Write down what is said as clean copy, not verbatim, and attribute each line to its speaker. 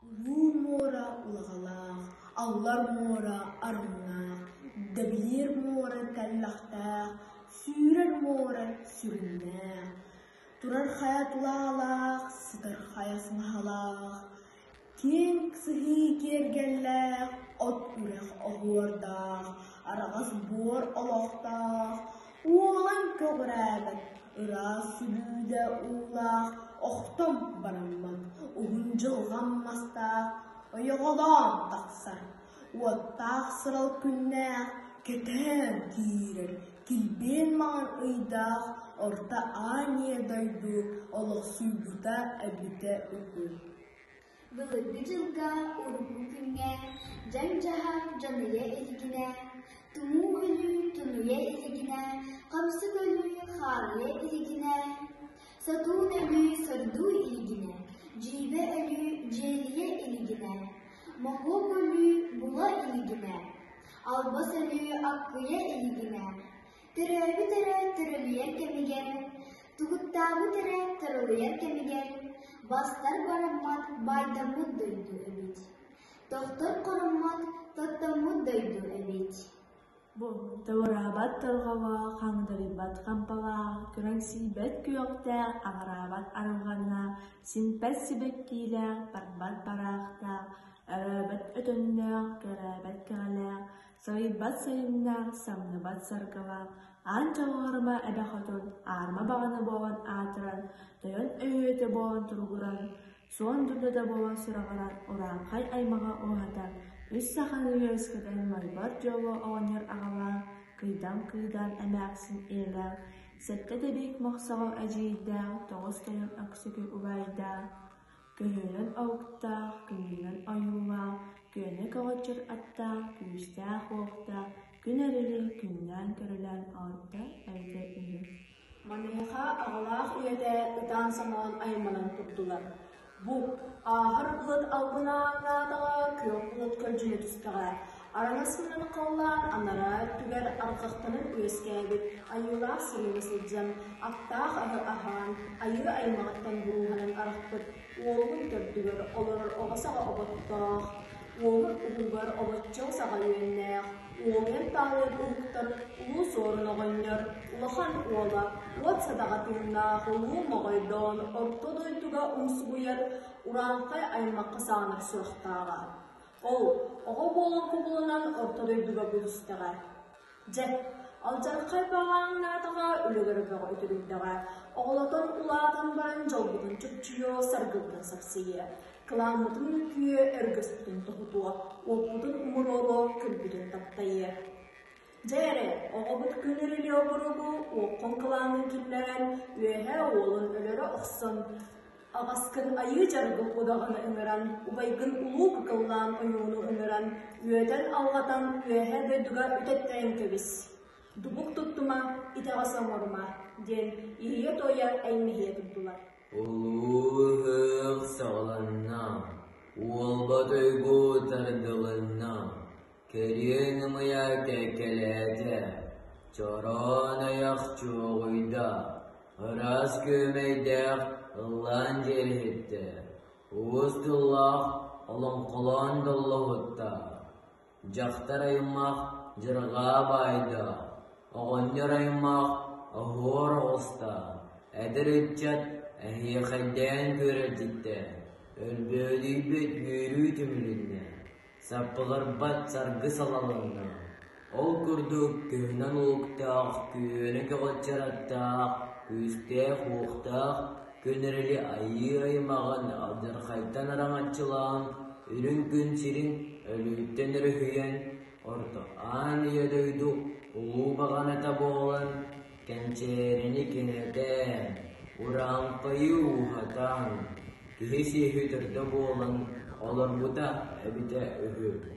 Speaker 1: Улуу муора улаҕалаах, аллар муора арыҥнаах, дэбилиир муора тэллэхтээх, сүүрэр муора сүрүннээх, турар хайа тулаалаах, сытар хайа сыҥаһалаах, киэҥ сыһыы киэргэллээх, от үрэх оһуордаах, араҕас буор олохтоох, уолан көҕүрээбэт, ыраас сүлүүдэ уулаах, охтон бараммат, уһун дьылҕам мастаах, ойоҕолоон тахсар, уоттаах сырал күннээх, кэтээн киирэр, килбиэн маҥан ыйдаах Орто Аанньа дойду олохсуйбута эбитэ үһү.
Speaker 2: Былыргы дьылга урукку күҥҥэ дьаҥ-дьаһах дьаныйа илигинэ, тумуу өлүү тунуйа илигинэ, хамсык өлүү хаарыйа илигинэ, сотуун өлүү сордуу илигинэ, дьиибэ өлүү дьиэлийэ илигинэ, моһуок өлүү була илигинэ, албас өлүү аккыйа илигинэ, Төрөөбүт эрэ төрөлүйэр кэмигэр, тугуттаабыт эрэ торолуйар кэмигэр бастар бараммат баайдаммыт дойду эбит, тохтор хороммот тоттоммут дойду эбит.
Speaker 3: Бу товараабат торҕолоох, хаҥдарыйбат хампалаах, күрэҥсийбэт күөхтээх, аҕыраабат арылҕаннаах, симпэт сибэккиилээх, барбат бараахтаах, өрөөбөт өтөннөөх, кэрээбэт кэҕэлээх, Сайыйбат сайыннаах, самныбат саргылаах, аан дьалҕарыма эбэ хотун, аарыма баҕана буолан аатыран, тойон өһүөтэ буолан туругуран, суон дурдата буолан сураҕыран, урааҥхай аймаҕа уһатан, үс саханы үөскэтэн Майбар Дьолуо оҕонньор аҕалаах, Кыйдам Кыыдаан эмээхсин ийэлээх, сэттэ тэбиик мохсоҕол эдьиийдээх, тоҕус тойон Өксөкү убайдаах, Көһүнэн оһуктаах, күнүнэн ойуулаах, күөнэ көҕөччөр аттаах, күүстээх-уохтаах, күн эрили күннээн-көрүлээн оонньото эбитэ үһү.
Speaker 4: Маныаха аҕалаах ийэтэ ытаан-соҥоон айманан турдулар. Бу, ааһар былыт албынааҥнаатаҕа, күөх былыт көлдьүнэ түстэҕэ, араҥас гынан халлаан анараа өттүгэр арҕахтанан үөскээбит айыылаах сырыыга сылдьан, аттаах аһы аһаан, айыы аймаҕыттан бурууһанан арахпыт уолун төрдүгэр олорор оҕо саҕа оботтоох, уолун уһугар обоччо саҕа үөннээх, уолуйан таалыан уһуктар Улуу Суорун оҕонньор улахан уола уот садаҕа тыыннаах улуу моҕойдоон орто дойдуга умсугуйар урааҥхай аймахха саанар сурахтааҕа. Ол оҕо буолан кубулунан орто дойдуга булустэҕэ. Дьэ, алдьархай баҕааҥнаатаҕа, үлүгэр бөҕө үтүрүйдэҕэ, оҕолотон улаатан баран дьолбутун чопчуйуо, саргыбытын сапсыйыа, кылааммытын үҥкүйүө, өргөспүтүн тоһутуо, уоппутун умуруоруо, күлбүтүн таптайыа. Дьэ эрэ, оҕобут күн үрүлүө обуругу уоххун кылааҥҥын киллэрэн, үөһэ уолун өлөрө охсон, Аҕаскын айыы дьаргыл удаҕаны ыҥыран, убайгын улуу кыкыллаан ойууну ыҥыран, үөтэн-алҕатан үөһээ дойдуга үтэттэрэн кэбис. Дубук туттума, итэҕэс оҥорума, диэн иһийэ-туойа эймэһийэ турдулар.
Speaker 5: Улуу ыһыах саҕаланна, уолбат уйгу тардылынна, кэриэн ымыйа кэккэлээтэ, чороон айах чуоҕуйда, ыраас күөмэйдээх ыллаан дьиэрэһиттэ, уус тыллаах олоҥхолоон доллоһутта, дьахтар аймах дьырҕаа баайда, оҕонньор аймах оһуор оҕуста, эдэр ыччат эһиэхэйдээн күөрэлдьиттэ, өлбөөдүйбүт үөрүү түмүлүннэ Саппыларбат саргы салалынна, ол курдук күһүнэн уһуктаах, күөнэ көҕөччөр аттаах, күүстээх-уохтаах күн эрэли айыы аймаҕын алдьархайтан араҥаччылаан, үрүҥ күн сирин өлүүттэн өрүһүйэн, орто аан ийэ дойду улуу баҕаната буолан, кэнчээрини кэҥэтэн, урааҥхайы ууһатан, киһи сүөһү төрдө буолан олорбута эбитэ үһү.